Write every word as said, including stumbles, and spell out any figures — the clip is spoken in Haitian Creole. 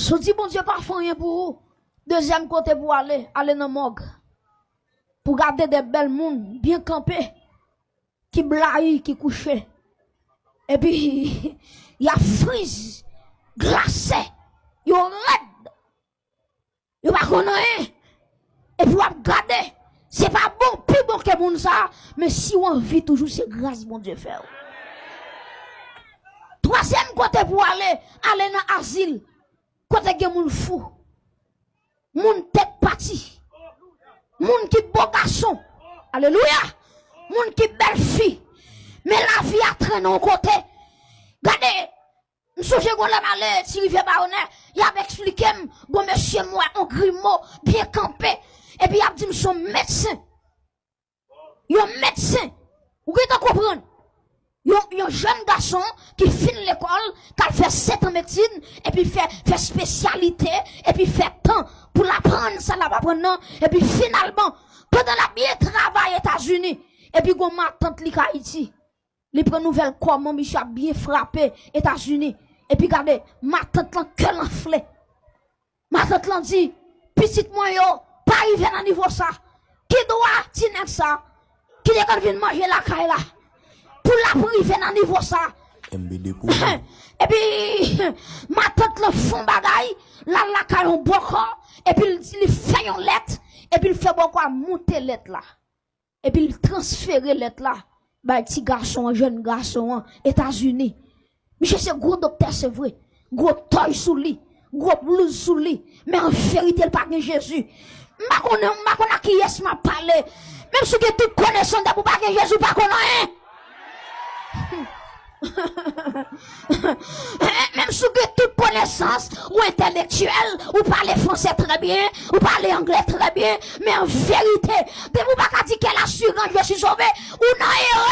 Si w di Bondye pa fè anyen pou ou, dezyèm kote pou w ale, ale nan mòg. Pou gade de bèl moun byen kanpe, ki blayi, ki kouche. Epi, y ap friz, glase, yo rèd. Yo pa konn anyen. Epi w ap gade, se pa bon, pi bon ke moun sa, men si w an vi toujou, se gras Bondye fè w. Twazyèm kote pou w ale, ale nan azil, kote gen moun fou, moun tèt pati, moun ki bo gason, alelouya, moun ki bèl fi, men lavi a trennen yon kote. Gade, m sonje gon lè m ale Ti Rivyè Bawonè, y ap eksplike m, gon mesye m wè on grimo byen kanpe, epi y ap di m se on medsen. Yon medsen. Ou gentan konprann? Yon, yon jèn gason ki fin lekòl, k al fè sèt an medsin, epi fè, fè espesyalite, epi fè tan pou l aprann sa l ap aprann nan, epi finalman, pandan l ap byen travay Etazini, epi gon matant li k Ayiti. Li pran nouvèl kòman misye ap byen frape Etazini. Epi gade, matant lan kè l anfle. Matant lan di, pitit mwen yo pa rive nan nivo sa. Ki dwa ti nèg sa ki te konn vin manje lakay la pou l ap rive nan nivo sa? M B D pou ou. Epi, matant lan fon bagay, l al lakay yon bòkò, epi l, li fè yon lèt, epi l fè bòkò a moute lèt la. Epi l transfere lèt la bay ti gason an, jèn gason an, Etazini. Misye se gwo doktè, se vre. Gwo tòy sou li, gwo blouz sou li. Men an verite, l pa gen Jezi. M pa konnen, m pa konn a kiyès m ap pale. Menm si w gen tout konesans, depi w pa gen Jezi, w pa konn anyen. Menm si w gen tout konesans, ou entèlektyèl, ou pale fransè trè byen, ou pale anglè trè byen, men an verite, depi w pa ka di quelle assurance je suis sauvé, ou nan erè.